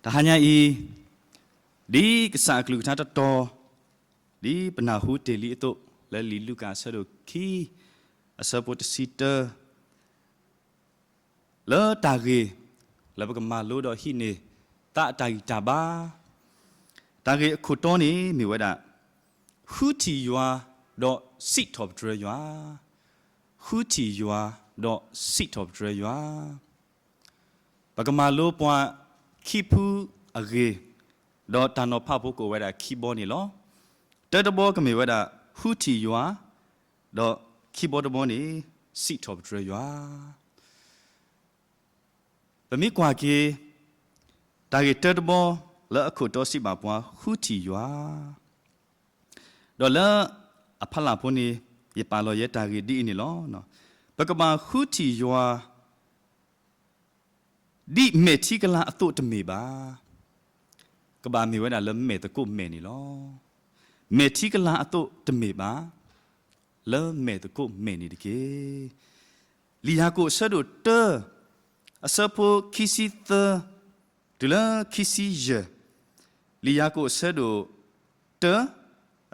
တဟါညါအံၤ, ဒ်ကစၢ်အကလုၢ်ကထါတတီၤ, ဒ်ပနၢ်ဟူတ့ၢ်လံအသိး, လၢလံာ်လူၤကၣ်အဆၢဒိၣ်ခံ, အဆၢဖိတဆံတၢ, လၢတၢ်ဂ့ၢ်လၢပကမၤလိဒီးဟံးန့ၢ်သးအတၢ်ဂံၢ်တၢ်ဘါ, တၢ်ဂ့ၢ်အခိၣ်တီန့ၣ်မ့ၢ်ဝဲဒၣ်, ဃုထံၣ်ယွၤဒီးစံးထီၣ်ပတြၢၤယွၤ, ဃုထံၣ်ယွၤဒီးစံးထီၣ်ပတြၢၤယွၤ. ပကမၤလိပှၤခံဖုအဂ့ၢ်, ဒီးတၢ်နီၤဖးဖိကအိၣ်ဝဲဒၣ်ခံဘီန့ၣ်လီၤ. တၢတဘီကမ့ၢ်ဝဲဒၣ်ဃုထံၣ်ယွၤ, ဒီးခံဘီတဘီန့ၣ် စံးထီၣ်ပတြၢၤယွၤ. ပမ့ၢ်ကွၢ်က့ၤ တၢ်ဂ့ၢ်တၢတဘီလၢအခိၣ်တီစံးဘၣ်ပှၤဃုထံၣ်ယွၤ, ဒီးလၢအဖီလာ်ဖိန့ၣ် ယပာ်လီၤယဲတၢ်ဂ့ၢ်ဒ်အံၤန့ၣ်လီၤ. ပကဘၣ်ဃုထံၣ်ယွၤ ဒ်မဲာ်ထံကလၤအသိးတမ့ၢ်ဘၣ်, ကဘၣ်မ့ၢ်ဝဲဒၣ်လၢမဲာ်သကိးမဲာ်န့ၣ်လီၤ. မဲာ်ထံကလၤအသိးတမ့ၢ်ဘၣ်, လၢမဲာ်သကိးမဲာ်န့ၣ်တက့ၢ်. လံာ်ယၤကိာ်အဆၢဒိၣ်တၢ, အဆၢဖိခံဆံသၢ တုၤလၢခံဆံယဲၢ်, လံာ်ယၤကိာ်အဆၢဒိၣ်တၢ,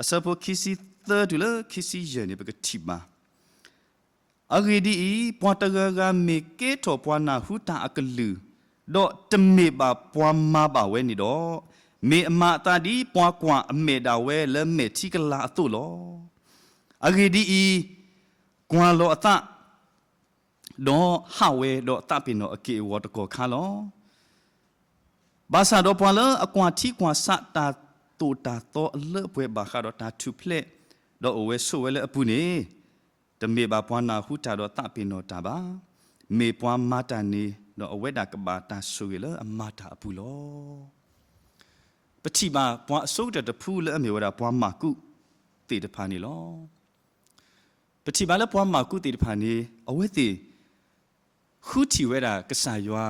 အဆၢဖိခံဆံသၢတုၤလၢခံဆံယဲၢ်န့ၣ် ပကထံၣ်ဘၣ် အဂ့ၢ်ဒ်အံၤ, ပှၤတဂၤဂၤမ့ၢ်ကဲထီၣ်ပှၤနၢ်ဟူတၢ်အကလုၢ်, ဒီးတမ့ၢ်ဘၣ်ပှၤမၤဘၣ်ဝဲန့ၣ်ဒီး, မ့ၢ်အမၤအသးဒ်ပှၤကွၢ်အမဲာ်ဒၣ်ဝဲလၢမဲာ်ထံကလၤအသိးလီၤ. အဂ့ၢ်ဒ်အံၤ, ကွၢ်လီၤအသး, ဒီးဟးဝဲဒီးသးပ့ၤနီၣ်အက့ၢ်အဂီၤတကီၢ်ခါလီၤ. ဘၣ်ဆၣ်ဒီးပှၤလၢအကွၢ်ထံကွၢ်ဆးတၢ်သိၣ်တၢ်သီအလၢအပှဲၤဘၣ်ဃးဒီးတၢ်ထူၣ်ဖျဲး, ဒီးအိၣ်ဝဲဆိးဝဲလၢအပူၤန့ၣ်, တမ့ၢ်ဘၣ်ပှၤနၢ်ဟူတၢ်ဒီးသးပ့ၤနီၣ်တၢ်ဘၣ်. မ့ၢ်ပှၤမၤတၢ်န့ၣ်, ဒီးအဝဲဒၣ်ကဘၣ်တၢ်ဆိၣ်ဂ့ၤလၢအမၤတၢ်အပူၤလီၤ. ပထံၣ်ဘၣ်ပှၤအဆိကတၢၢ်တဖုလၢအမ့ၢ်ဝဲဒၣ်ပှၤမၢ်ကူးသ့ၣ်တဖၣ်န့ၣ်လီၤ. ပထံၣ်ဘၣ်လၢပှၤမၢ်ကူးသ့ၣ်တဖၣ်န့ၣ် အဝဲသ့ၣ် ဃုထံၣ်ဝဲဒၣ်ကစၢ်ယွၤ,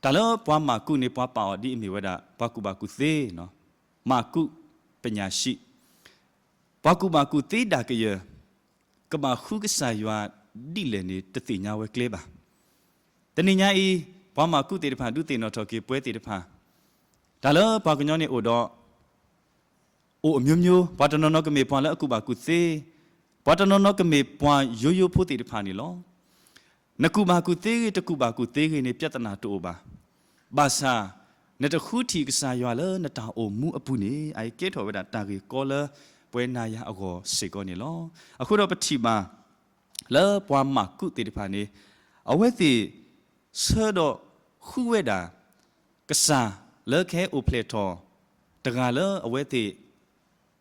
တၢ်လၢပှၤမၢ်ကူးန့ၣ် ပှၤပာ်အီၤဒ်အမ့ၢ်ဝဲဒၣ် ပှၤကူၣ်ဘၣ်ကူၣ်သ့, မၢ်ကူးပညၣ်ၡံး, ပှၤကူၣ်ဘၣ်ကူၣ်သ့ဒၣ်ကယၢၢ်, ကဘၣ်ဃုကစၢ်ယွၤဒ်လဲၣ်န့ၣ် တသ့ၣ်ညါဝဲကျဲဘၣ်. တနံၤညါအံၤ, ပှၤမၢ်ကူးသ့ၣ်တဖၣ်ဒုးသ့ၣ်နီၣ်ထီၣ်က့ၤပှၤသ့ၣ်တဖၣ်, တၢ်လၢပှၤကညီန့ၣ်အိၣ်ဒီး အိၣ်အမျိုးမျိုး, ပှၤတနီၤနီၤကမ့ၢ်ပှၤလၢအကူၣ်ဘၣ်ကူၣ်သ့, ပှၤတနီၤနီၤကမ့ၢ်ပှၤယိယိဖိသ့ၣ်တဖၣ်န့ၣ်လီၤ. နကူၣ်ဘၣ်ကူၣ်သ့ဂ့ၤ တကူၣ်ဘၣ်ကူၣ်သ့ဂ့ၤန့ၣ် ပြဿနာတအိၣ်ဘၣ်. ဘၣ်ဆၣ်, နတဃုထံၣ်ကစၢ်ယွၤလၢနတၢ်အိၣ်မူအပူၤန့ၣ် အအံၤကဲထီၣ်ဝဲဒၣ်တၢ်ဂ့ၢ်ကီလၢပဝဲနၤယၤအဂီၢ်စ့ၢ်ကီးန့ၣ်လီၤ. အဃိဒီးပထံၣ်ဘၣ် လၢပှၤမၢ်ကူးသ့ၣ်တဖၣ်န့ၣ်, အဝဲသ့ၣ်ဆၢဒီးဃုဝဲဒၣ် ကစၢ်လၢကဟဲအိၣ်ဖျဲၣ်ထီၣ်တဂၤလၢအဝဲသ့ၣ်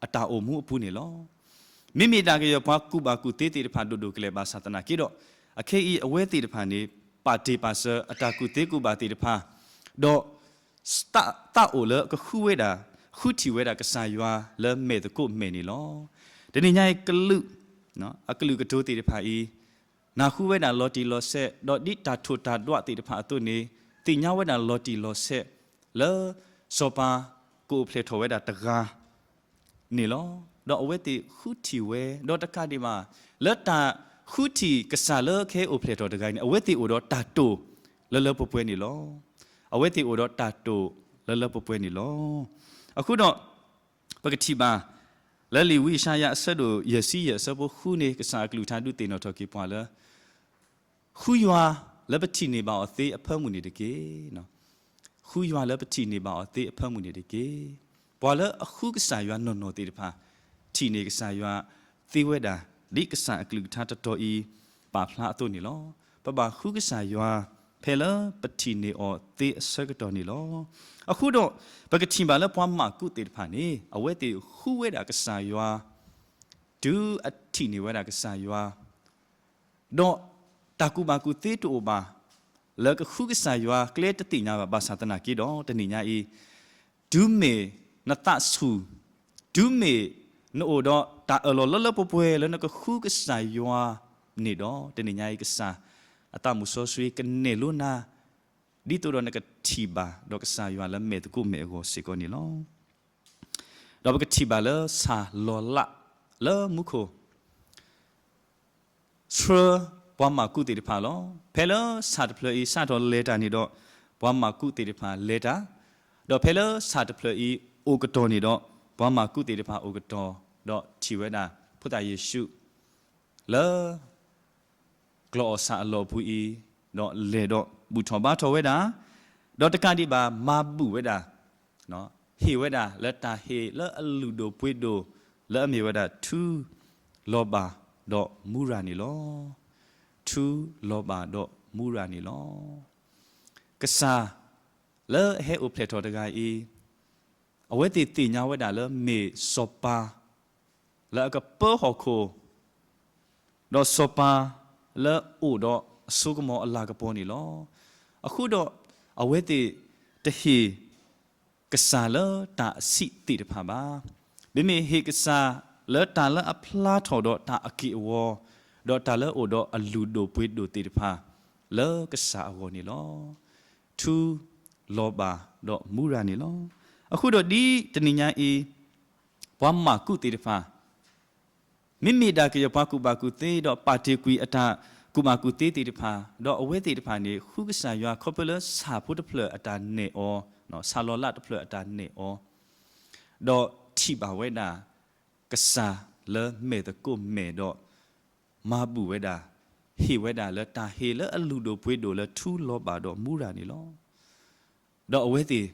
အတၢ်အိၣ်မူအပူၤန့ၣ်လီၤ. မ့မ့ၢ်ဒၣ်ကယၢၢ်ပှၤကူၣ်ဘၣ်ကူၣ်သ့သ့ၣ်တဖၣ်ဒိၣ်ဒိၣ်ကလဲာ်ဘၣ်ဆၣ်သနာ်က့ဒီး, အခဲအံၤအဝဲသ့ၣ်တဖၣ်န့ၣ် ပာ်တ့ၢ်ပာ်စၢၤအတၢ်ကူၣ်သ့ကူၣ်ဘၣ်သ့ၣ်တဖၣ်, ဒီး သးအိၣ်လၢကဃုဝဲဒၣ်, ဃုထံၣ်ဝဲဒၣ်ကစၢ်ယွၤလၢမဲာ်သကိးမဲာ်န့ၣ်လီၤ. တနံၤညါအံၤကလုာ်, အကလုာ်ကတိၤသ့ၣ်တဖၣ်အံၤ, နၢ်ဟူဝဲဒၣ်လီၤတံၢ်လီၤဆဲး, ဒီးဒ်တၢ်ထိၣ်တၢ်ဒွးသ့ၣ်တဖၣ်အသိးန့ၣ်, သ့ၣ်ညါဝဲဒၣ်လီၤတံၢ်လီၤဆဲး, လၢစီၤပၤကအိၣ်ဖျဲၣ်ထီၣ်ဝဲဒၣ်တဂၤ န့ၣ်လီၤ. ဒီးအဝဲသ့ၣ်ဃုထံၣ်ဝဲ, ဒီးတကးဒံးဘၣ်, လၢတၢ်ဃုထံၣ်ကစၢ်လၢကဟဲအိၣ်ဖျဲၣ်ထီၣ်တဂၤအံၤန့ၣ် အဝဲသ့ၣ်အိၣ်ဒီးတၢ်တိာ်လၢလၢပှဲၤပှဲၤန့ၣ်လီၤ. အဝဲသ့ၣ်အိၣ်ဒီးတၢ်တိာ်လၢလၢပှဲၤပှဲၤန့ၣ်လီၤ. အဃိဒီး, ပကထံၣ်ဘၣ်, လၢလံာ်ဝံယၡါယၤအဆၢဒိၣ်ယဲၢ်ဆံယဲၢ်အဆၢဖိဃုန့ၣ် ကစၢ်အကလုၢ်ကထါဒုးသ့ၣ်နီၣ်ထီၣ်က့ၤပှၤလၢ ဃုယွၤလၢပထံၣ်န့ၢ်ဘၣ်အီၤသ့အဖၢမုၢ်န့ၣ်တက့ၢ်. ဃုယွၤလၢပထံၣ်န့ၢ်ဘၣ်အီၤသ့အဖၢမုၢ်န့ၣ်တက့ၢ်. ပှၤလၢအဃုကစၢ်ယွၤနီၢ်နီၢ်သ့ၣ်တဖၣ် ထံၣ်န့ၢ်ကစၢ်ယွၤသ့ဝဲဒၣ် ဒ်ကစၢ်အကလုၢ်ကထါတတီၤအံၤပာ်ဖျါအသိးန့ၣ်လီၤ. ပဘၣ်ဃုကစၢ်ယွၤဖဲလၢပထံၣ်န့ၢ်အီၤသ့အဆၢကတီၢ်န့ၣ်လီၤ. အဃိဒီး, ပကထံၣ်ဘၣ်လၢပှၤမၢ်ကူးသ့ၣ်တဖၣ်န့ၣ် အဝဲသ့ၣ်ဃုဝဲဒၣ်ကစၢ်ယွၤ တုၤအထံၣ်န့ၢ်ဝဲဒၣ်ကစၢ်ယွၤ ဒီးတၢ်ကူၣ်ဘၣ်ကူၣ်သ့တအိၣ်ဘၣ်, လၢကဃုကစၢ်ယွၤကျဲတသ့ၣ်ညါဘၣ် ဘၣ်ဆၣ်သနာ်က့ဒီး တနံၤညါအံၤ, တုၤမ့ၢ်နသးဆူၣ်, တုၤမ့ၢ်နအိၣ်ဒီးတၢ်အၢၣ်လီၤလၢလၢပှဲၤပှဲၤလၢနကဃုကစၢ်ယွၤန့ၣ်ဒီး တနံၤညါအံၤကစၢ်အသးမုၢ်စီဆှံကနဲၣ်လိနၤ, ဒ်သိးဒီးနကထံၣ်ဘၣ်ဒီးကစၢ်ယွၤလၢမဲာ်သကိးမဲာ်အဂီၢ်စ့ၢ်ကီးန့ၣ်လီၤ. ဒီးပကထံၣ်ဘၣ်လၢဆၣ်လီၤလးလၢမူခိၣ် ဆှၢပှၤမၢ်ကူးသ့ၣ်တဖၣ်လီၤ. ဖဲလၢဆၣ်တဖျၢၣ်အံၤ စးထီၣ်လဲၤတၢ်န့ၣ်ဒီး, ပှၤမၢ်ကူးသ့ၣ်တဖၣ်လဲၤတၢ်, ဒီးဖဲလၢဆၣ်တဖျၢၣ်အံၤအိၣ်ကတီၢ်န့ၣ်ဒီး ပှၤမၢ်ကူးသ့ၣ်တဖၣ်အိၣ်ကတီၢ်, ဒီးထံၣ်ဝဲဒၣ် ဖိသၣ်ယ့ၣ်ၡူး လၢ ကျီၢ်အီၣ်ဆၣ်အလီၢ်အပူၤအံၤ, ဒီးလဲၤဒီးဘူၣ်ထီၣ်ဘါထီၣ်ဝဲဒၣ်, ဒီးတကးဒံးဘၣ်မၤဘူၣ်ဝဲဒၣ်, ဟ့ၣ်ဝဲဒၣ်လၢတၢ်ဟ့ၣ်လၢအလုၢ်ဒိၣ်ပှ့ၤဒိၣ် လၢအမ့ၢ်ဝဲဒၣ်ထူ လီၤဘၣ်ဒီးမူရၤန့ၣ်လီၤ. ထူ လီၤဘၣ်ဒီးမူရၤန့ၣ်လီၤ. ကစၢ်လၢအဟဲအိၣ်ဖျဲၣ်ထီၣ်တဂၤအံၤ, အဝဲသ့ၣ်သ့ၣ်ညါဝဲဒၣ်လၢမ့ၢ်စီၤပၤ လၢအကပၢဟီၣ်ခိၣ် ဒီးစီၤပၤလၢအိၣ်ဒီးအစိကမီၤအလၤကပီၤန့ၣ်လီၤ. အဃိဒီး အဝဲသ့ၣ်တဟ့ၣ်ကစၢ်လၢတၢ်အဆံးသ့ၣ်တဖၣ်ဘၣ်. မ့မ့ၢ်ဟ့ၣ်ကစၢ်လၢတၢ်လၢအဖျါထီၣ်ဒီးတၢ်အက့ၢ်အဂီၤ, ဒီးတၢ်လၢအအိၣ်ဒီးအလုၢ်ဒိၣ်ပှ့ၤဒိၣ်သ့ၣ်တဖၣ် လၢကစၢ်အဂီၢ်န့ၣ်လီၤ. ထူ လီၤဘၣ်ဒီးမူရၤန့ၣ်လီၤ. အဃိဒီးဒ်တနံၤညါအံၤ ပှၤမၢ်ကူးသ့ၣ်တဖၣ် မ့မ့ၢ်ဒၣ်ကယဲၢ်ပှၤကူၣ်ဘၣ်ကူၣ်သ့ ဒီးပာ်တ့ၢ်ကွံာ်အတၢ်ကူၣ်ဘၣ်ကူၣ်သ့သ့ၣ်တဖၣ်, ဒီးအဝဲသ့ၣ်တဖၣ်န့ၣ် ဃုကစၢ်ယွၤခီဖျိလၢဆၣ်ဖိတဖျၢၣ်အတၢ်နဲၣ်အီၤ, ဆၣ်လီၤလးတဖျၢၣ်အတၢ်နဲၣ်အီၤ, ဒီးထံၣ်ဘၣ်ဝဲဒၣ် ကစၢ်လၢမဲာ်သကိးမဲာ်ဒီး မၤဘူၣ်ဝဲဒၣ်, ဟ့ၣ်ဝဲဒၣ်လၢတၢ်ဟ့ၣ်လၢအလုၢ်ဒိၣ်ပှ့ၤဒိၣ်လၢထူလီၤဘၣ်ဒီးမူရၤန့ၣ်လီၤ. ဒီးအဝဲသ့ၣ်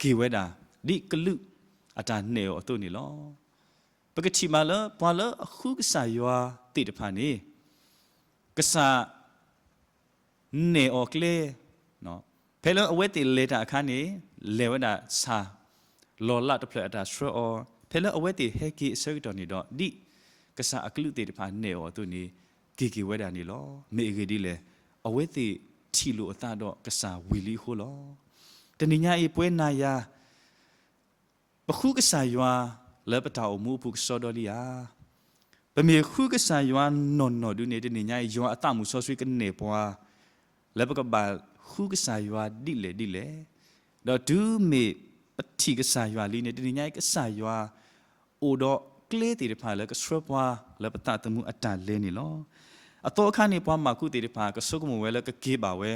က့ၤဝဲဒၣ် ဒ်ကလူးအတၢ်နဲၣ်အီၤအသိးန့ၣ်လီၤ. ပကထံၣ်ဘၣ်လၢပှၤလၢအဃုကစၢ်ယွၤသ့ၣ်တဖၣ်န့ၣ် ကစၢ် နဲၣ်အီၤကျဲ, ဖဲလၢအဝဲသ့ၣ်လဲၤတၢ်အခါန့ၣ် လဲၤဝဲဒၣ်ဆၣ်လီၤလးတဖျၢၣ်အတၢ်ဆှၢအီၤ, ဖဲလၢအဝဲသ့ၣ်ဟဲက့ၤအဆၢကတီၢ်န့ၣ်ဒီး ဒ်ကစၢ်အကလူးသ့ၣ်တဖၣ်နဲၣ်အီၤအသိးန့ၣ် က့ၤက့ၤဝဲဒၣ်န့ၣ်လီၤ. မ့ၢ်အဂ့ၢ်ဒ်လဲၣ်, အဝဲသ့ၣ်ထံၣ်လိာ်အသးဒီးကစၢ်ဝံၤလံအဃိလီၤ. တနံၤညါအံၤပဝဲနၤယၤ ပဃုကစၢ်ယွၤလၢပတၢ်အိၣ်မူအပူၤကစီဒီလံဧါ. ပမ့ၢ်ဃုကစၢ်ယွၤနီၢ်နီၢ်ဒုန့ၣ် တနံၤညါအံၤ ယွၤအသးမုာ်စီဆှံကနဲၣ်ပှၤ လၢပကဘၣ်ဃုကစၢ်ယွၤဒ်လဲၣ်ဒ်လဲၣ်, ဒီးတုၤမ့ၢ်ပထံၣ်ကစၢ်ယွၤလံန့ၣ် တနံၤညါအံၤကစၢ်ယွၤ အိၣ်ဒီးကျဲသ့ၣ်တဖၣ်လၢကဆှၢပှၤလၢပသးသမူအတၢ်လဲၤန့ၣ်လီၤ. အသီအခါန့ၣ် ပှၤမၢ်ကူးသ့ၣ်တဖၣ် ကဆိကမိၣ်ဝဲလၢကက့ၤဘၣ်ဝဲ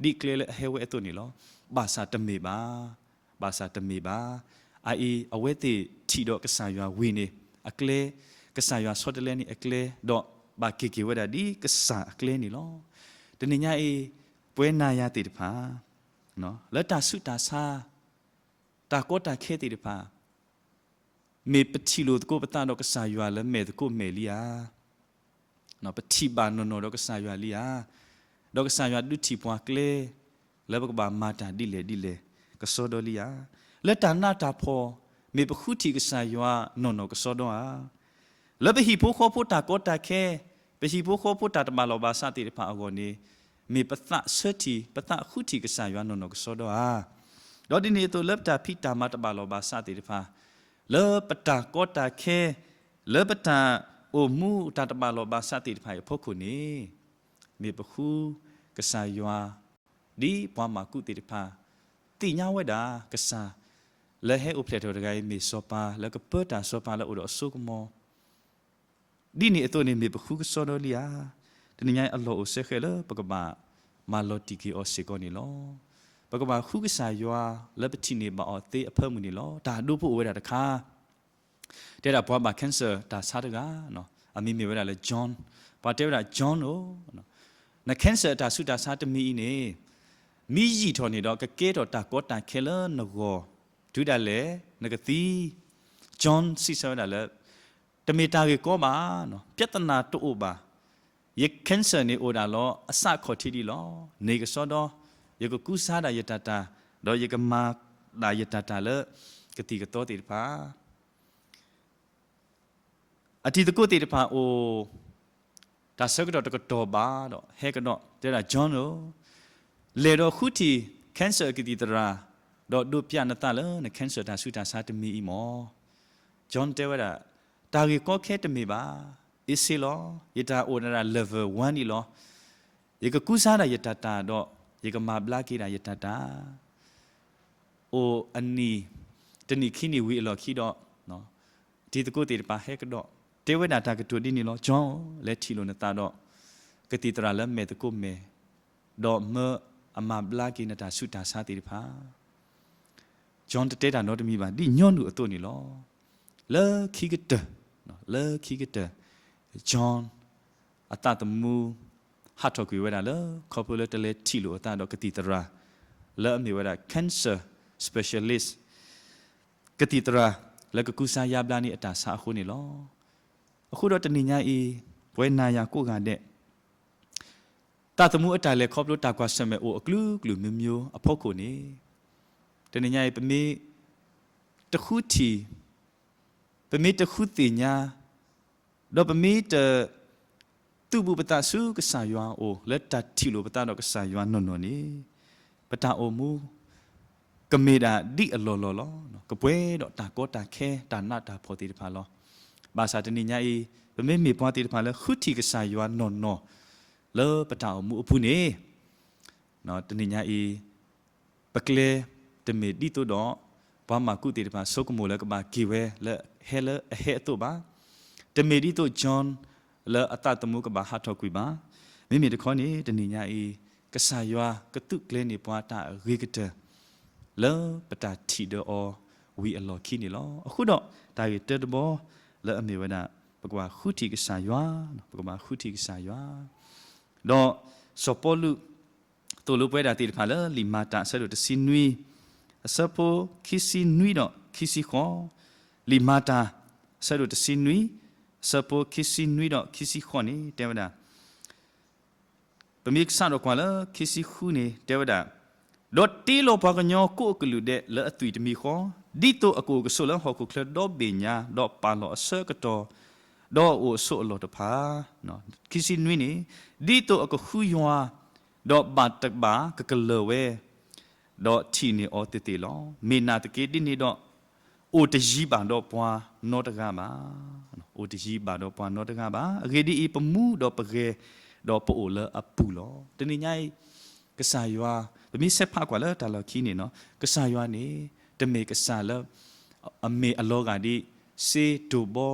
ဒ်ကျဲလၢအဟဲဝဲအသိးန့ၣ်လီၤ. ဘၣ်ဆၣ်တမ့ၢ်ဘၣ်, ဘၣ်ဆၣ်တမ့ၢ်ဘၣ်. အအံၤ အဝဲသ့ၣ်ထံၣ်ဒီးကစၢ်ယွၤဝံၤန့ၣ် အကျဲ, ကစၢ်ယွၤဆီတလဲန့ၢ်အကျဲ, ဒီးဘၣ်က့ၤက့ၤဝဲဒၣ်ဒ်ကစၢ်အကျဲန့ၣ်လီၤ. တနံၤညါအံၤ ပဝဲနၤယၤသ့ၣ်တဖၣ် လၢတၢ်ဆူးတၢ်ဆါ တၢ်ကီတၢ်ခဲသ့ၣ်တဖၣ် မ့ၢ်ပထံၣ်လိာ်သကိးပသးဒီးကစၢ်ယွၤလၢမဲာ်သကိးမဲာ်လံဧါ. ပထံၣ်ဘၣ်နီၢ်နီၢ်ဒီးကစၢ်ယွၤလံဧါ. ဒီးကစၢ်ယွၤဒုးထံၣ်ပှၤကျဲ လၢပကဘၣ်မၤတၢ်ဒ်လဲၣ်ဒ်လဲၣ် ကစီဒီလံဧါ. လၢတၢ်နးတၢ်ဖှီၣ် မ့ၢ်ပဃုထံၣ်ကစၢ်ယွၤနီၢ်နီၢ်ကစီဒီဧါ. လၢပဟံၣ်ဖိဃီဖိတၢ်ကီတၢ်ခဲ, ပဟံၣ်ဖိဃီဖိတၢ်တဘၣ်လီၢ်ဘၣ်စးသ့ၣ်တဖၣ်အဂီၢ်န့ၣ် မ့ၢ်ပသးဆၢထံၣ် ပသးဃုထံၣ်ကစၢ်ယွၤနီၢ်နီၢ်ကစီဒီဧါ. ဒီးဒ်န့ၣ်အသိးလၢပတၢ်ဖံးတၢ်မၤတဘၣ်လီၢ်ဘၣ်စးသ့ၣ်တဖၣ်, လၢပတၢ်ကီတၢ်ခဲ, လၢပတၢ်အိၣ်မူတၢ်တဘၣ်လီၢ်ဘၣ်စးသ့ၣ်တဖၣ်အံၤအဖီခိၣ်န့ၣ်, မ့ၢ်ပဃုကစၢ်ယွၤ ဒ်ပှၤမၢ်ကူးသ့ၣ်တဖၣ် သ့ၣ်ညါဝဲဒၣ်ကစၢ် လၢဟဲအိၣ်ဖျဲၣ်ထီၣ်တဂၤအံၤမ့ၢ်စီၤပၤ လၢကပၢတၢ်စီၤပၤလၢအိၣ်ဒီးအစိကမီၤ ဒ်န့ၣ်အသိးန့ၣ် မ့ၢ်ပဃုကစီဒီလံဧါ. တနံၤညါအံၤအလီၢ်အိၣ်စဲဃဲးလၢပကဘၣ်မၤလီၤတံၢ်က့ၤအီၤစ့ၢ်ကီးန့ၣ်လီၤ. ပကဘၣ်ဃုကစၢ်ယွၤလၢပထံၣ်န့ၢ်ဘၣ်အီၤသ့အဖၢမုၢ်န့ၣ်လီၤ. တၢ်ဒိဖိအိၣ်ဝဲဒၣ်တခါ တဲဒၣ်ပှၤဘၣ် cancer တၢ်ဆါတဂၤ, အမံၤမ့ၢ်ဝဲဒၣ်လၢ John, ပှၤတဲဝဲဒၣ် John ဧၢ, န cancer တၢ်ဆူးတၢ်ဆါတမံၤအံၤန့ၣ် မ့ၢ်ယံာ်ထီၣ်န့ၣ်ဒီးကကဲထီၣ်တၢ်ကီတၢ်ခဲလၢနဂီၢ် တုၤဒၣ်လဲာ်နကသံ. John စံးဆၢဝဲဒၣ်လၢ တမ့ၢ်တၢ်ဂ့ၢ်ကီဘၣ်, ပြဿနာတအိၣ်ဘၣ်. ယ cancer န့ၣ်အိၣ်ဒၣ်လီၤ အစးခီၣ်ထံးဒံးလီၤ. န့ၢ်ကစီဒီ, ယကကူစါဒၣ်ယတၢ်တၢ်, ဒီးယကမၤဒၣ်ယတၢ်တၢ်လၢကသံၣ်ကသီသ့ၣ်တဖၣ် အတံၤသကိးသ့ၣ်တဖၣ်အိၣ် တၢ်ဆၢကတီၢ်တကတီၢ်ဘၣ်ဒီး ဟဲကဒီးတဲဒၣ် John ဧၢ, လဲၤဒီးဃုထံၣ် cancer ကသံၣ်သရၣ်, ဒီးဒိးပျးနသးလၢန cancer တၢ်ဆူးတၢ်ဆါတမံၤအံၤမၢ်. John တဲဝဲဒၣ်, တၢ်ဂ့ၢ်ကီခဲတမ့ၢ်ဘၣ်, အ့စ့လီၤ, ယတၢ်အိၣ်ဒၣ် level one န့ၣ်လီၤ. ယကကူစါဒၣ်ယတၢ်တၢ်ဒီး ယကမၤဘျါက့ၤဒၣ်ယတၢ်တၢ် အိၣ်အနံၣ် တနံၣ်ခံနံၣ်ဝံၤအလီၢ်ခံဒီး တံၤသကိးသ့ၣ်တဖၣ်ဟဲကဒီး တဲဝဲဒၣ်တၢ်ကတိၤဒ်န့ၣ်လီၤ. John ဧၢ, လဲၤထံၣ်လိာ်နသးဒီး ကသံၣ်သရၣ်လၢမဲာ်သကိးမဲာ်, ဒီးမၢ အမၤဘျါက့ၤနတၢ်ဆူးတၢ်ဆါသ့ၣ်တဖၣ် John တတဲတၢ်နီတမံၤဘၣ် ဒ်ညီနုၢ်အသိးန့ၣ်လီၤ. လၢခံကတၢၢ်, လၢခံကတၢၢ် John အသးသမူ ဟးထီၣ်ကွံာ်ဝဲဒၣ်လၢ ခီဖျိလၢတလဲၤထံၣ်လိာ်အသးဒီးကသံၣ်သရၣ် လၢအမ့ၢ်ဝဲဒၣ် cancer specialist ကသံၣ်သရၣ် လၢကကူစါယါဘျါန့ၢ်အတၢ်ဆါအဃိန့ၣ်လီၤ. အဃိဒီးတနံၤညါအံၤ ပဝဲနၤယၤကိးဂၤဒဲး သးသမူအတၢ်လဲၤခီဖျိတၢ်ကွၢ်ဆၢၣ်မဲာ်အိၣ်အကလုာ်ကလုာ်မံၤမံၤအဖီခိၣ်န့ၣ်, တနံၤညါအံၤ ပမ့ၢ်တဃုထံၣ်, ပမ့ၢ်တဃုသ့ၣ်ညါ, ဒီးပမ့ၢ်တ သုးဘူးပသးဆူကစၢ်ယွၤအအိၣ် လၢတၢ်ထံၣ်လိာ်ပသးဒီးကစၢ်ယွၤနီၢ်နီၢ်န့ၣ်, ပတၢ်အိၣ်မူ ကမ့ၢ်ဒၣ်ဒ်အလီၢ်လီၢ်လီၤ. ကပှဲၤဒီးတၢ်ကီတၢ်ခဲ တၢ်နးတၢ်ဖှီၣ်သ့ၣ်တဖၣ်လီၤ. ဘၣ်ဆၣ်တနံၤညါအံၤ ပမ့မ့ၢ်ပှၤသ့ၣ်တဖၣ်လၢဃုထံၣ်ကစၢ်ယွၤနီၢ်နီၢ် လၢပတၢ်အိၣ်မူအပူၤန့ၣ်, တနံၤညါအံၤ ပကျဲတမ့ၢ်ဒ်သိးဒီး ပှၤမၢ်ကူးသ့ၣ်တဖၣ်ဆိကမိၣ်လၢကဘၣ်က့ၤဝဲလၢဟဲလၢအဟဲအသိးဘၣ်. တမ့ၢ်ဒ်သိး John လၢအသးသမူကဘၣ်ဟးထီၣ်ကွံာ်ဘၣ်. မ့မ့ၢ်တခီန့ၣ် တနံၤညါအံၤ ကစၢ်ယွၤကသုးကျဲၤန့ၢ်ပှၤတၢ်အဂ့ၤကတၢၢ် လၢပတၢ်ထံၣ်ဒီးအီၤဝံၤအလီၢ်ခံန့ၣ်လီၤ. အဃိဒီး တၢ်ဂ့ၢ်တၢတဘီလၢအမ့ၢ်ဝဲဒၣ် ပကဘၣ်ဃုထံၣ်ကစၢ်ယွၤ, ပကဘၣ်ဃုထံၣ်ကစၢ်ယွၤ ဒီးစီၤပီလူး သိၣ်လိပဝဲဒၣ်သ့ၣ်တဖၣ်လၢ လံာ်မၤတၢ်အဆၢဒိၣ်တဆံနွံ အဆၢဖိခံဆံနွံဒီးခံဆံဃိး, လံာ်မၤတၢ် အဆၢဒိၣ်တဆံနွံ အဆၢဖိခံဆံနွံဒီးခံဆံဃိးန့ၣ် တဲဝဲဒၣ် ပမ့ၢ်ကစးထီၣ်ကွၢ်လၢခံဆံဃုန့ၣ် တဲဝဲဒၣ်, ဒီးတ့လီၤပှၤကညီကိးအကလုာ်ဒဲးလၢအသွံၣ်တမံၤဃီ, ဒ်သိးအကအိၣ်ကဆိးလၢဟီၣ်ခိၣ်ချၢဒီဘ့ၣ်ညါ, ဒီးပာ်လီၤအဆၢကတီၢ်, ဒီးအအိၣ်အဆိးအလီၢ်တဖၣ်, ခံဆံနွံန့ၣ်, ဒ်သိးအကဃုယွၤ, ဒီးဘၣ်တဘၣ်ကကလၢၤဝဲ, ဒီးထံၣ်န့ၢ်အီၤသ့ၣ်သ့ၣ်လီၤ. မ့ၢ်နာ်သက့ဒ်န့ၣ်ဒီး အိၣ်တယံၤဘၣ်ဒီးပှၤနီတဂၤဘၣ်. အိၣ်တယံၤဘၣ်ဒီးပှၤနီတဂၤဘၣ်. အဂ့ၢ်ဒ်အံၤ, ပမူဒီးပဂဲၤဒီးပအိၣ်လၢအပူၤလီၤ. တနံၤညါအံၤ ကစၢ်ယွၤ, ပမ့ၢ်ဆဲးဖးကွၢ်လၢတၢ်လီၢ်ခံန့ၣ်နီၤ, ကစၢ်ယွၤန့ၣ် တမ့ၢ်ကစၢ်လၢ အမ့ၢ်အလီၤဂာ်ဒ်စ့တိၢ်ဘီ,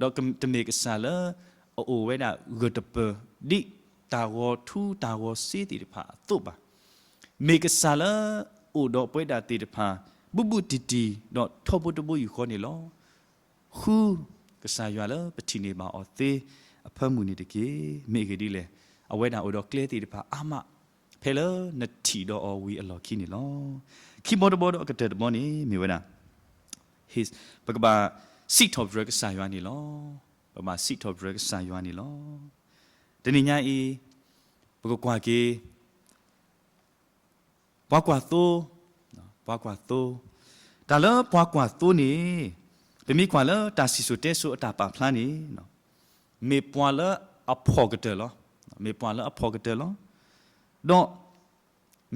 ဒီးတမ့ၢ်ကစၢ်လၢ အအိၣ်ဝဲဒၣ်ဂၢၢ်တပၢၤ ဒ်တၢ်ဂီၤထူတၢ်ဂီၤစ့သ့ၣ်တဖၣ်အသိးဘၣ်. မ့ၢ်ကစၢ်လၢအိၣ်ဒီးပဝဲဒၣ်သ့ၣ်တဖၣ် ဘူးဘူးတံၢ်တံၢ် ဒီးထီဘိတဘိယူၢ်ဃီန့ၣ်လီၤ. ဃုကစၢ်ယွၤလၢပထံၣ်န့ၢ်ဘၣ်အီၤသ့အဖၢမုၢ်န့ၣ်တက့ၢ်. မ့ၢ်အဂ့ၢ်ဒ်လဲၣ်, အဝဲဒၣ်အိၣ်ဒီးကျဲသ့ၣ်တဖၣ်အါမး ဖဲလၢနထံၣ်ဒီးအီၤဝံၤအလီၢ်ခံန့ၣ်လီၤ. ခံဘီတဘီဒီးအကတၢၢ်တဘီန့ၣ် မ့ၢ်ဝဲဒၣ် ပကဘၣ်စံးထီၣ်ပတြၢၤကစၢ်ယွၤန့ၣ်လီၤ. ပကဘၣ်စံးထီၣ်ပတြၢၤကစၢ်ယွၤန့ၣ်လီၤ. တနံၤညါအံၤ ပကကွၢ်က့ၤ ပှၤကွၢ်သိ, ပှၤကွၢ်သိ, တၢ်လၢပှၤကွၢ်သိန့ၣ် ပမ့ၢ်ကွၢ်လၢတၢ်စံၣ်စိၤတဲစိၤအတၢ်ပာ်ဖျါန့ၣ် မ့ၢ်ပှၤလၢအဖှီၣ်ကတၢၢ်လီၤ. မ့ၢ်ပှၤလၢအဖှီၣ်ကတၢၢ်လီၤ. ဒီး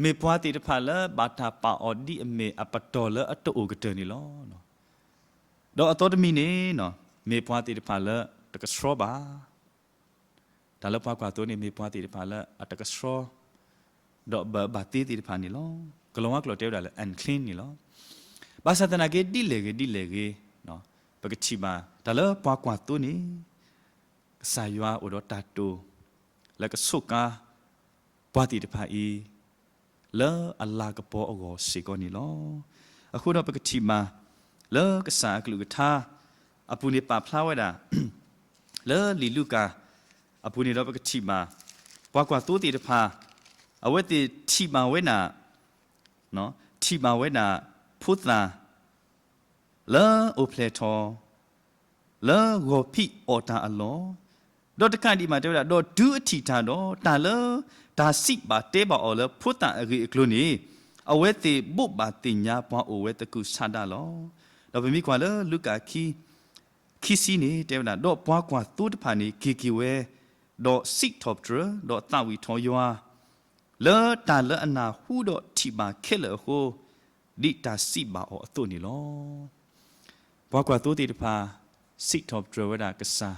မ့ၢ်ပှၤသ့ၣ်တဖၣ်လၢဘၣ်တၢ်ပာ်အီၤဒ်အမ့ၢ်အပတီၢ်လၢအတအိၣ်ကတၢၢ်န့ၣ်လီၤ. ဒီးအသီတမံၤန့ၣ် မ့ၢ်ပှၤသ့ၣ်တဖၣ်လၢတကဆှီဘၣ်. တၢ်လၢပှၤကွၢ်သိန့ၣ် မ့ၢ်ပှၤသ့ၣ်တဖၣ်လၢအတကဆှီ ဒီးဘၣ်သ့သ့ၣ်တဖၣ်န့ၣ်လီၤ. ကလီၤဝါကျိာ်တဲဝဲဒၣ်လၢ unclean န့ၣ်လီၤ. ဘၣ်ဆၣ်သနာ်က့ ဒ်လဲၣ်ဂ့ၤဒ်လဲၣ်ဂ့ၤ ပကထံၣ်ဘၣ် တၢ်လၢပှၤကွၢ်သိန့ၣ် ကစၢ်ယွၤအိၣ်ဒီးတၢ်တိာ် လၢကဆိးကါ ပှၤသ့ၣ်တဖၣ်အံၤ လၢအလၤကပီၤအဂီၢ်စ့ၢ်ကီးန့ၣ်လီၤ. အဃိဒီးပကထံၣ်ဘၣ် လၢကစၢ်အကလုၢ်ကထါ အပူၤန့ၣ်ပာ်ဖျါဝဲဒၣ် လၢလံာ်လူၤကၣ် အပူၤန့ၣ်ဒီးပကထံၣ်ဘၣ် ပှၤကွၢ်သိသ့ၣ်တဖၣ် အဝဲသ့ၣ်ထံၣ်ဘၣ်ဝဲဒၣ် ထံၣ်ဘၣ်ဝဲဒၣ် ဖိသၣ် လၢအိၣ်ဖျဲၣ်ထီၣ် လၢဂီၤဖံးအီၣ်တၢ်အလီၢ်, ဒီးတကးဒံးဘၣ်တဲဝဲဒၣ် ဒီးတုၤအထံၣ်တၢ်ဒီး တၢ်လၢတၢ်စံးဘၣ်တဲဘၣ်အီၤလၢဖိသၣ်အဂ့ၢ်အကျိၤန့ၣ် အဝဲသ့ၣ်ဘိးဘၣ်သ့ၣ်ညါပှၤအိၣ်ဝဲသကုၤဆးဒးလီၤ. ဒီးပမ့ၢ်ကွၢ်လၢလူၤကၣ် ခံဆံန့ၣ် တဲဝဲဒၣ် ဒီးပှၤကွၢ်သိတဖၣ်န့ၣ် က့ၤက့ၤဝဲ, ဒီးစံးထီၣ်ပတြၢၤ, ဒီးသးဝံၣ်ထီၣ်ယွၤ လၢတၢ်လၢအနၢ်ဟူဒီးထံၣ်ဘၣ်ခဲလၢာ်အဃိ, ဒ်တၢ်စံးဘၣ်အီၤအသိးန့ၣ်လီၤ. ပှၤကွၢ်သိသ့ၣ်တဖၣ် စံးထီၣ်ပတြၢၤဝဲဒၣ်ကစၢ်,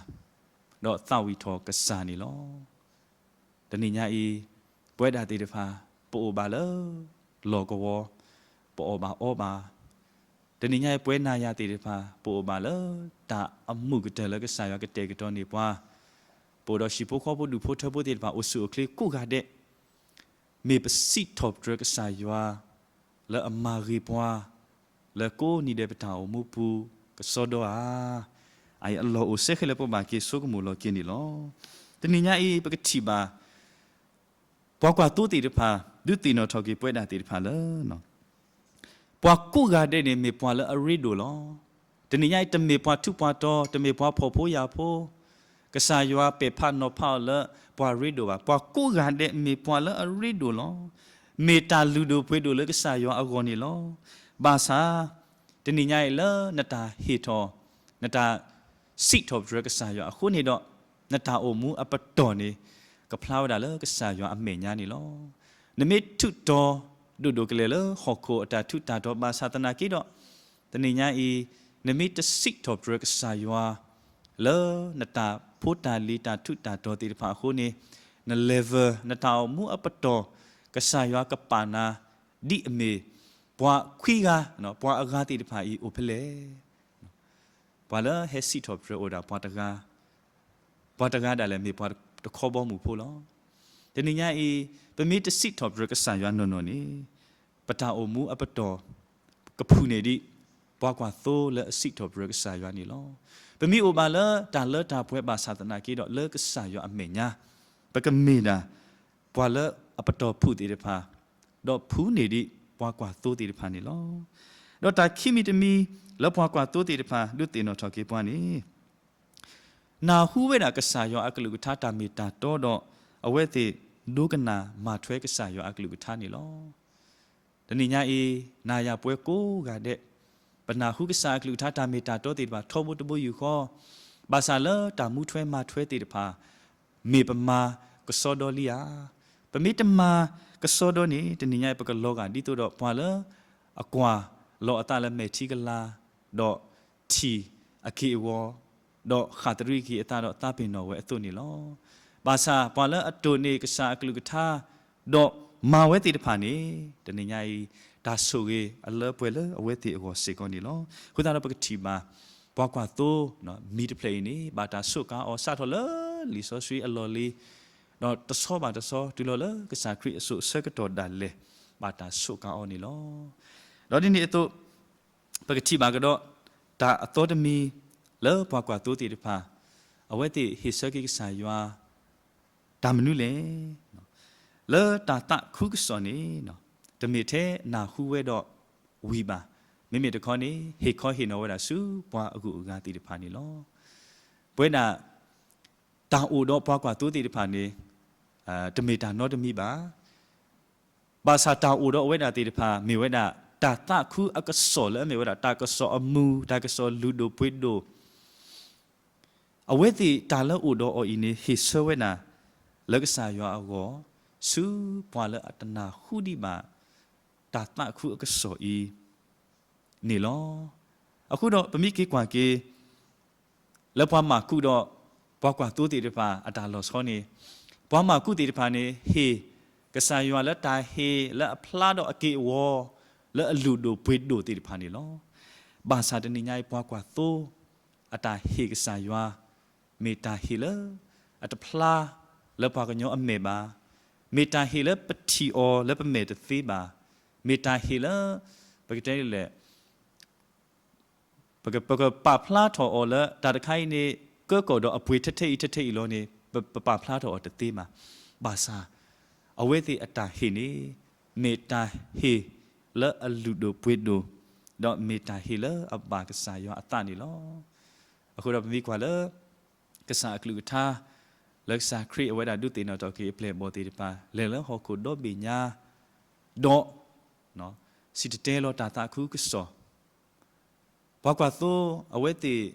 ဒီးသးဝံၣ်ထီၣ်ကစၢ်န့ၣ်လီၤ. တနံၤညါအံၤ ပဝဲဒၣ်သ့ၣ်တဖၣ် ပအိၣ်ဘၣ်လၢ လီၢ်ကဝီၤ, ပအီၣ်ဘၣ်အီဘၣ်. တနံၤညါအံၤ ပဝဲနၤယၤသ့ၣ်တဖၣ် ပအိၣ်ဘၣ်လၢ တၢ်အမုာ်ကတၢၢ်လၢကစၢ်ယွၤကတဲာ်ကတီၤန့ၢ်ပှၤ, ပအိၣ်ဒီးဟံၣ်ဖိဃီဖိဒူၣ်ဖိထၢဖိသ့ၣ်တဖၣ် အိၣ်ဆူၣ်အိၣ်ချ့ကိးဂၤဒဲး မ့ၢ်ပစံးထီၣ်ပတြၢၤကစၢ်ယွၤ လၢအမၤဂ့ၤပှၤ လၢကိးနံၤဒဲးပတၢ်အိၣ်မူပူၤ ကစီဒီဧါ. အအံၤအလီၢ်အိၣ်စဲခဲလၢာ်ပဘၣ်က့ၤဆိကမိၣ်လီၤက့ၤန့ၣ်လီၤ. တနံၤညါအံၤ ပကထံၣ်ဘၣ် ပှၤကွၢ်သိသ့ၣ်တဖၣ် ဒုးသ့ၣ်နီၣ်ထီၣ်က့ၤပဝဲဒၣ်သ့ၣ်တဖၣ်လၢ ပှၤကိးဂၤဒဲးန့ၣ် မ့ၢ်ပှၤလၢအရ့ဒိၣ်လီၤ. တနံၤညါအံၤ တမ့ၢ်ပှၤထူးပှၤတီၤ, တမ့ၢ်ပှၤဖှီၣ်ဖိယာ်ဖိ, ကစၢ်ယွၤပဲာ်ဖးနီၤဖးအီၤလၢပှၤရ့ဒိၣ်ဘၣ်. ပှၤကိးဂၤဒဲးမ့ၢ်ပှၤလၢအရ့ဒိၣ်လီၤ. မ့ၢ်တၢ်လုၢ်ဒိၣ်ပှ့ၤဒိၣ်လၢကစၢ်ယွၤအဂီၢ်န့ၣ်လီၤ. ဘၣ်ဆၣ် တနံၤညါအံၤလၢနတၢ်ဟ့ၣ်ထီၣ်, နတၢ်စံးထီၣ်ပတြၢၤကစၢ်ယွၤအဃိန့ၣ်ဒီး, နတၢ်အိၣ်မူအပတီၢ်န့ၣ် ကဖျါဝဲဒၣ်လၢကစၢ်ယွၤအမဲာ်ညါန့ၣ်လီၤ. နမ့ၢ်ထုးတီၤဒိၣ်ဒိၣ်ကလဲာ်လၢဟီၣ်ခိၣ်အတၢ်ထူးတၢ်တီၤဘၣ်ဆၣ်သနာ်က့ဒီး, တနံၤညါအံၤ နမ့ၢ်တစံးထီၣ်ပတြၢၤကစၢ်ယွၤ လၢနတၢ်ဖိတၢ်လံၤတၢ်ထူးတၢ်တီၤသ့ၣ်တဖၣ်အဃိန့ၣ်, န level နတၢ်အိၣ်မူအပတီၢ် ကစၢ်ယွၤကပာ်နၤ ဒ်အမ့ၢ် ပှၤခွံဂၤ, ပှၤအဂၤသ့ၣ်တဖၣ်အံၤအိၣ်ဖဲလဲၣ်. ပှၤလၢဟဲစံးထီၣ်ပတြၢၤအိၣ်ဒၣ်ပှၤတဂၤ, ပှၤတဂၤဒၣ်လဲာ်မ့ၢ်ပှၤတခီဘီမုၢ်ဖိလီၤ. တနံၤညါအံၤ ပမ့ၢ်တစံးထီၣ်ပတြၢၤကစၢ်ယွၤနီၢ်နီၢ်န့ၣ်, ပတၢ်အိၣ်မူအပတီၢ် ကဖုၣ်န့ၢ်ဒံး ပှၤကွၢ်သိလၢအစံးထီၣ်ပတြၢၤကစၢ်ယွၤန့ၣ်လီၤ. ပမ့ၢ်အိၣ်ဘၣ်လၢတၢ်လၢတၢ်ပှဲၤဘၣ်ဆၣ်သနာ်က့ဒီး လၢကစၢ်ယွၤအမဲာ်ညါ, ပကမ့ၢ်ဒၣ် ပှၤလၢအပတီၢ်ဖုၣ်သ့ၣ်တဖၣ်, ဒီးဖုၣ်န့ၢ်ဒံးပှၤကွၢ်သိသ့ၣ်တဖၣ်န့ၣ်လီၤ. ဒီးတၢ်ခံမံၤတမံၤ လၢပှၤကွၢ်သိသ့ၣ်တဖၣ် ဒုးသ့ၣ်နီၣ်ထီၣ်က့ၤပှၤန့ၣ်, နၢ်ဟူဝဲဒၣ်ကစၢ်ယွၤအကလုၢ်ကထါတၢ်မ့ၢ်တၢ်တီဒီး, အဝဲသ့ၣ်ဒိကနၣ်မၤထွဲကစၢ်ယွၤအကလုၢ်ကထါန့ၣ်လီၤ. တနံၤညါအံၤ နၤယၤပှၤကိးဂၤဒဲး, ပနၢ်ဟူကစၢ်အကလုၢ်ကထါတၢ်မ့ၢ်တၢ်တီသ့ၣ်တဖၣ်ထီဘိတဘိယူၢ်ဃီ, ဘၣ်ဆၣ်လၢတၢ်မူထွဲမၤထွဲသ့ၣ်တဖၣ် မ့ၢ်ပမၤကစီဒီလံဧါ. ပမ့ၢ်တမၤကစီဒီန့ၣ် တနံၤညါအံၤ ပကလီၤဂာ်ဒ်သိးဒီးပှၤလၢအကွၢ်လီၤအသးလၢမဲာ်ထံကလၤ, ဒီးထံၣ်အက့ၢ်အဂီၤ, ဒီးဃၣ်သရံးက့ၤအသးဒီးသးပ့ၤနီၣ်ဝဲအသိးန့ၣ်လီၤ. ဘၣ်ဆၣ်ပှၤလၢအတိၢ်န့ၢ်ကစၢ်အကလုၢ်ကထါ ဒီးမၤဝဲသ့ၣ်တဖၣ်န့ၣ်, တနံၤညါအံၤ တၢ်ဆိၣ်ဂ့ၤအလၢပှဲၤလၢအဝဲသ့ၣ်အဂီၢ်စ့ၢ်ကီးန့ၣ်လီၤ. အဃိသတးဒီးပကထံၣ်ဘၣ် ပှၤကွၢ်သိ မံၤတဖျၢၣ်အံၤန့ၣ် ဘၣ်တၢ်ဆိးကါအီၤစးထီၣ်လၢလံာ်စီဆှံအလီၢ်လံၤ, ဒီးတဆီဘၣ်တဆီ တုၤလီၤလၢကစၢ်ခရံာ်အစိၤအဆၢကတီၢ်ဒၣ်လဲာ် ဘၣ်တၢ်ဆိးကါအီၤန့ၣ်လီၤ. ဒီးဒ်န့ၣ်အသိး ပကထံၣ်ဘၣ်ကဒီး တၢ်အသီတမံၤ လၢပှၤကွၢ်သိသ့ၣ်တဖၣ် အဝဲသ့ၣ်ဟ့ၣ်ဆၢက့ၤကစၢ်ယွၤ တၢ်မနုၤလဲၣ်. လၢတၢ်သးခုကစီၣ်န့ၣ် တမ့ၢ်ထဲနၢ်ဟူဝဲဒီးဝံၤဘၣ်. မ့မ့ၢ်တခီန့ၣ် ဟ့ၣ်ခီဟ့ၣ်နီၤဝဲဒၣ်ဆူပှၤအဂုၤအဂၤသ့ၣ်တဖၣ်န့ၣ်လီၤ. ပဝဲဒၣ် တၢ်အိၣ်ဒီးပှၤကွၢ်သိသ့ၣ်တဖၣ်န့ၣ် တမ့ၢ်တၢ်နီတမံၤဘၣ်. ဘၣ်ဆၣ်တၢ်အိၣ်ဒီးအဝဲဒၣ်သ့ၣ်တဖၣ် မ့ၢ်ဝဲဒၣ် တၢ်သးခုအကစီၣ်လၢအမ့ၢ်ဝဲဒၣ် တၢ်ကစီၣ်အမုာ် တၢ်ကစီၣ်လုၢ်ဒိၣ်ပှ့ၤဒိၣ် အဝဲသ့ၣ်တၢ်လၢအိၣ်ဒီးအီၤအံၤန့ၣ် ဟ့ၣ်ဆၢဝဲဒၣ် လၢကစၢ်ယွၤအဂီၢ် ဆူပှၤလၢအတနၢ်ဟူဒံးဘၣ် တၢ်သးခုအကစီၣ်အံၤ န့ၣ်လီၤ. အဃိဒီးပမ့ၢ်က့ၤကွၢ်က့ၤ လၢပှၤမၤကူးဒီး ပှၤကွၢ်သိသ့ၣ်တဖၣ်အတၢ်လီၤဆီန့ၣ်, ပှၤမၤကူးသ့ၣ်တဖၣ်န့ၣ် ဟ့ၣ်ကစၢ်ယွၤလၢတၢ်ဟ့ၣ်လၢအဖျါဒီးအက့ၢ်အဂီၤ လၢအလုၢ်ဒိၣ်ပှ့ၤဒိၣ်သ့ၣ်တဖၣ်န့ၣ်လီၤ. ဘၣ်ဆၣ်တနံၤညါအံၤပှၤကွၢ်သိ အတၢ်ဟ့ၣ်ကစၢ်ယွၤ မ့ၢ်တၢ်ဟ့ၣ်လၢ အတဖျါလၢပှၤကညီအမဲာ်ဘၣ်, မ့ၢ်တၢ်ဟ့ၣ်လၢပထံၣ်အီၤလၢပမဲာ်တသ့ဘၣ်, မ့ၢ်တၢ်ဟ့ၣ်လၢ ပကတဲဒ်လဲၣ် ပက ပကပာ်ဖျါထီၣ်အီၤလၢတၢ်တခါအံၤန့ၣ် ကၢကီၢ်ဒီးအပှ့ၤထဲထဲအံၤထဲထဲအံၤလီၤန့ၣ် ပ ပပာ်ဖျါထီၣ်အီၤတသ့ဘၣ်. ဘၣ်ဆၣ် အဝဲသ့ၣ်အတၢ်ဟ့ၣ်န့ၣ် မ့ၢ်တၢ်ဟ့ၣ်လၢအလုၢ်ဒိၣ်ပှ့ၤဒိၣ်, ဒီးမ့ၢ်တၢ်ဟ့ၣ်လၢအဘၣ်ကစၢ်ယွၤအသးန့ၣ်လီၤ. အဃိဒီးပမ့ၢ်ကွၢ်လၢ ကစၢ်အကလုၢ်ကထါ လၢကစၢ်ခရံာ်အဝဲဒၣ်ဒုးသ့ၣ်နီၣ်ထီၣ်က့ၤအပျဲၢ်အဘီၣ်သ့ၣ်တဖၣ် လဲၤလၢဟီၣ်ခိၣ်ဒီဘ့ၣ်ညါ ဒီး စံၣ်တဲၤတဲလီၤတၢ်သးခုကစီၣ် ပှၤကွၢ်သိအဝဲသ့ၣ်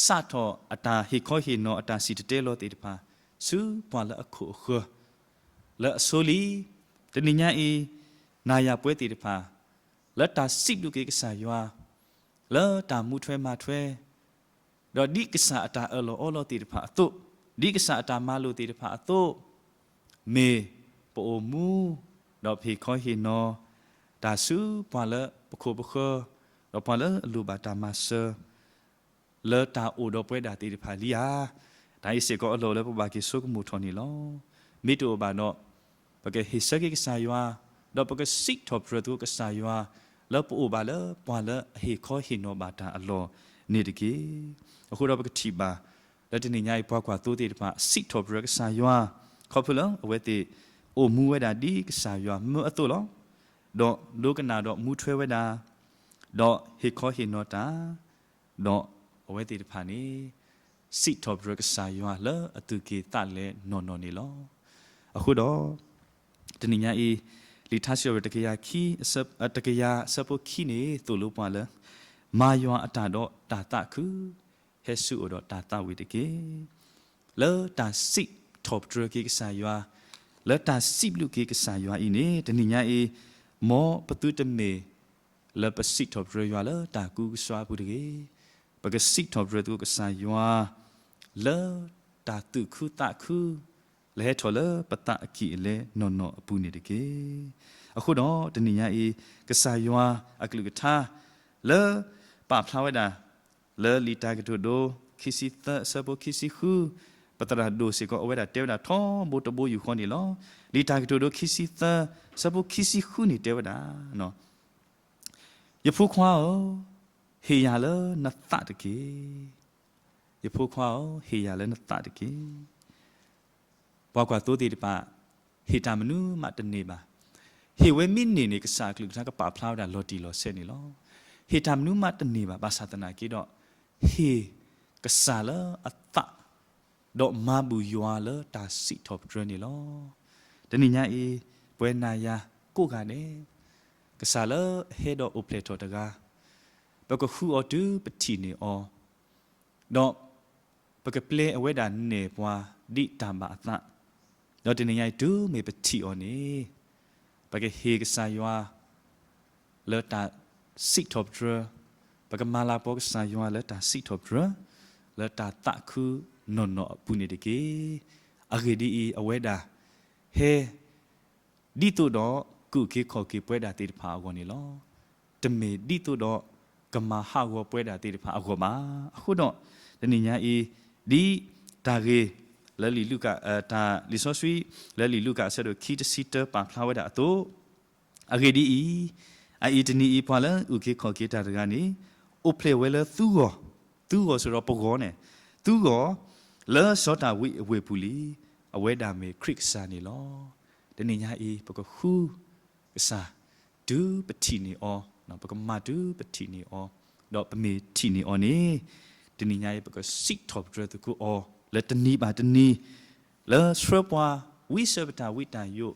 စးထီၣ်အတၢ်ဟ့ၣ်ခီဟ့ၣ်နီၤအတၢ်စံၣ်တဲၤတဲလီၤသ့ၣ်တဖၣ် ဆူပှၤလၢအခိၣ်အဃၢၤ လၢအဆိလံ. တနံၤညါအံၤ နၤယၤပှဲၤသ့ၣ်တဖၣ် လၢတၢ်စံးဘျုးက့ၤကစၢ်ယွၤ လၢတၢ်မူထွဲမၤထွဲ ဒီးဒ်ကစၢ်အတၢ်အၢၣ်လီၤအီလီၤသ့ၣ်တဖၣ်အသိး, ဒ်ကစၢ်အတၢ်မၤလိာ်သ့ၣ်တဖၣ်အသိး, မ့ၢ်ပအိၣ်မူ ဒီးပဟ့ၣ်ခီဟ့ၣ်နီၤ တၢ်ဆူပှၤလၢပခိၣ်ပဃၢၤ ဒီးပှၤလၢအလိၣ်ဘၣ်တၢ်မၤစၢၤ လၢတၢ်အိၣ်ဒီးပဝဲဒၣ်သ့ၣ်တဖၣ်လံဧါ. တၢ်အံၤစ့ၢ်ကီးအလီၢ်လၢပဘၣ်က့ၤဆိကမိၣ်ထီၣ်န့ၣ်လီၤ. မ့ၢ်တအိၣ်ဘၣ်ဒီး ပကဟ့ၣ်ဆၢက့ၤကစၢ်ယွၤ, ဒီးပကစံးထီၣ်ပတြၢၤသကိးကစၢ်ယွၤ, လၢပအိၣ်ဘၣ်လၢပှၤလၢအဟ့ၣ်ခီဟ့ၣ်နီၤဘၣ်တၢ်အလီၢ်န့ၣ်တက့ၢ်. အဃိဒီးပကထံၣ်ဘၣ် လၢတနံၤညါအံၤ ပှၤကွၢ်သိသ့ၣ်တဖၣ် စံးထီၣ်ပတြၢၤကစၢ်ယွၤ, ခီဖျိလၢအဝဲသ့ၣ်အိၣ်မူဝဲဒၣ်ဒ်ကစၢ်ယွၤမၢအသိးလီၤ. ဒီးဒိကနၣ်ဒီးမူထွဲဝဲဒၣ်, ဒီးဟ့ၣ်ခီဟ့ၣ်နီၤတၢ်, ဒီးအဝဲသ့ၣ်တဖၣ်န့ၣ် စံးထီၣ်ပတြၢၤကစၢ်ယွၤလၢအသူၣ်က့ၢ်သးလဲနီၢ်နီၢ်န့ၣ်လီၤ. အဃိဒီး တနံၤညါအံၤ လံာ်ထါစံးထီၣ်ပတြၢၤ တကယၤခံ, တကယၤအဆၢဖိခံန့ၣ် သိၣ်လိပှၤလၢ မၤယွၤအတၢ်ဒီးတၢ်သးခု, ဟဲဆူအအိၣ်ဒီးတၢ်သးဝံၣ်တက့ၢ်. လၢတၢ်စံးထီၣ်ပတြၢၤက့ၤကစၢ်ယွၤ, လၢတၢ်စံးဘျုးက့ၤကစၢ်ယွၤအံၤန့ၣ် တနံၤညါအံၤ မ်ပသုတမ့ၢ် လၢပစံးထီၣ်ပတြၢၤယွၤလၢတၢ်ကူကစွါအပူၤတဂ့ၤ. ပကစံးထီၣ်ပတြၢၤသကိးကစၢ်ယွၤ လၢတၢ်သူၣ်ခုသးခု လၢဟဲထီၣ်လၢပသးအကံၢ်အလဲနီၢ်နီၢ်အပူၤန့ၣ်တက့ၢ်. အဃိဒီးတနံၤညါအံၤ ကစၢ်ယွၤအကလုၢ်ကထါ လၢပာ်ဖျါဝဲဒၣ် လၢလံာ်တၢ်ကတိၤဒိ ခံဆံသၢ အဆၢဖိခံဆံဃု, ပသရၣ်ဒိၣ်စ့ၢ်ကီး အဝဲဒၣ်တဲဝဲဒၣ်ထီဘိတဘိယူၢ်ဃီန့ၣ်လီၤ. လံာ်တၢ်ကတိၤဒိ ခံဆံသၢ အဆၢဖိခံဆံဃုန့ၣ်တဲဝဲဒၣ် ယဖိခွါဧၢ, ဟ့ၣ်ယၤလၢနသးတက့ၢ်. ယဖိခွါဧၢ, ဟ့ၣ်ယၤလၢနသးတက့ၢ်. ပှၤကွၢ်သိသ့ၣ်တဖၣ် ဟ့ၣ်တၢ်မနုၤမးတန့ၢ်ဘၣ်. ဟ့ၣ်ဝဲမ့ၢ်န့ၢ်န့ၣ် ကစၢ်အကလုၢ်ကထါကပာ်ဖျါဝဲဒၣ်လီၤတံၢ်လီၤဆဲးန့ၣ်လီၤ. ဟ့ၣ်တၢ်မနုၤမးတန့ၢ်ဘၣ်, ဘၣ်ဆၣ်သနာ်က့ဒီး ဟ့ၣ်ကစၢ်လၢအသး ဒီးမၤဘူၣ်ယွၤလၢတၢ်စံးထီၣ်ပတြၢၤန့ၣ်လီၤ. တနံၤညါအံၤ ပဝဲနၤယၤကိးဂၤဒဲး ကစၢ်လၢအဟဲဒီးအိၣ်ဖျဲၣ်ထီၣ်တဂၤ ပကဃုအီၤတုၤပထံၣ်န့ၢ်အီၤ, ဒီးပကပျဲအဝဲဒၣ်နဲၣ်ပှၤဒ်တၢ်ဘၣ်အသး, ဒီးတနံၤညါအံၤတုၤမ့ၢ်ပထံၣ်အီၤန့ၣ် ပကဟ့ၣ်ကစၢ်ယွၤ လၢတၢ်စံးထီၣ်ပတြၢၤ, ပကမၤလၤကပီၤကစၢ်ယွၤလၢတၢ်စံးထီၣ်ပတြၢၤ, လၢတၢ်သးခုနီၢ်နီၢ်အပူၤန့ၣ်တက့ၢ်. အဂ့ၢ်ဒ်အံၤ, အဝဲဒၣ်ဟဲ ဒ်သိးဒီးကူၣ်က့ၤခီၣ်က့ၤပဝဲဒၣ်သ့ၣ်တဖၣ်အဂီၢ်န့ၣ်လီၤ. တမ့ၢ်ဒ်သိးဒီးကမၤဟးဂီၤပဝဲဒၣ်သ့ၣ်တဖၣ်အဂီၢ်ဘၣ်. အဃိဒီး တနံၤညါအံၤ ဒ်တၢ်ဂ့ၢ်လၢလံာ်လူၤကၣ်, တၢ်လံာ်စီဆှံ လၢလံာ်လူၤကၣ်အဆၢဒိၣ်ခံတဆံတၢပာ်ဖျါဝဲဒၣ်အသိး, အဂ့ၢ်ဒ်အံၤ, အအံၤတနံၤအံၤ ပှၤလၢအကူၣ်က့ၤခီၣ်က့ၤတၢ်တဂၤန့ၣ် အိၣ်ဖျဲၣ်ဝဲလၢသုဂီၢ်, သုဂီၢ်စ့ၢ်ဒီးပဂီၢ်န့ၣ်, သုဂီၢ် လၢစီၤဒၤဝံးအဝ့ၢ်ပူၤလံ. အဝဲဒၣ်မ့ၢ်ခရံာ်ကစၢ်န့ၣ်လီၤ. တနံၤညါအံၤ ပကဃုကစၢ် တုၤပထံၣ်န့ၢ်အီၤ, ပကမၤတုၤပထံၣ်န့ၢ်အီၤ, ဒီးပမ့ၢ်ထံၣ်န့ၢ်အီၤန့ၣ် တနံၤညါအံၤ ပကစံးထီၣ်ပတြၢၤသကိးအီၤ လၢတနံၤဘၣ်တနံၤ, လၢဆှၢပှၤ ဝံစၢၤပတၢ်ဝံတၢ်ယိး,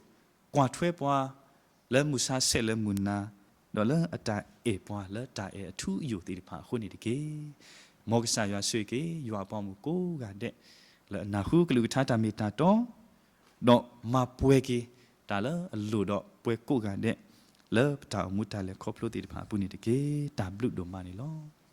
ကွၢ်ထွဲပှၤ လၢမုၢ်ဆါဆဲးလၢမုၢ်နၤ, ဒီးလၢအတၢ်အဲၣ်ပှၤလၢတၢ်အဲၣ်အထူအယိာ်သ့ၣ်တဖၣ်အဃိန့ၣ်တက့ၢ်. မ်ကစၢ်ယွၤဆိၣ်ဂ့ၤက့ၤ ယွၤအပှၤမုၣ်ကိးဂၤဒဲး လၢအနၢ်ဟူကလုၢ်ကထါတၢ်မ့ၢ်တၢ်တီ, ဒီးမၤပှဲၤက့ၤတၢ်လၢအလိၣ်ဒီးပှၤကိးဂၤဒဲး လၢပတၢ်အိၣ်မူတၢ်လဲၤခီဖျိသ့ၣ်တဖၣ်အပူၤန့ၣ်တက့ၢ်. တၢ်ဘျုးဒိၣ်မးန့ၣ်လီၤ.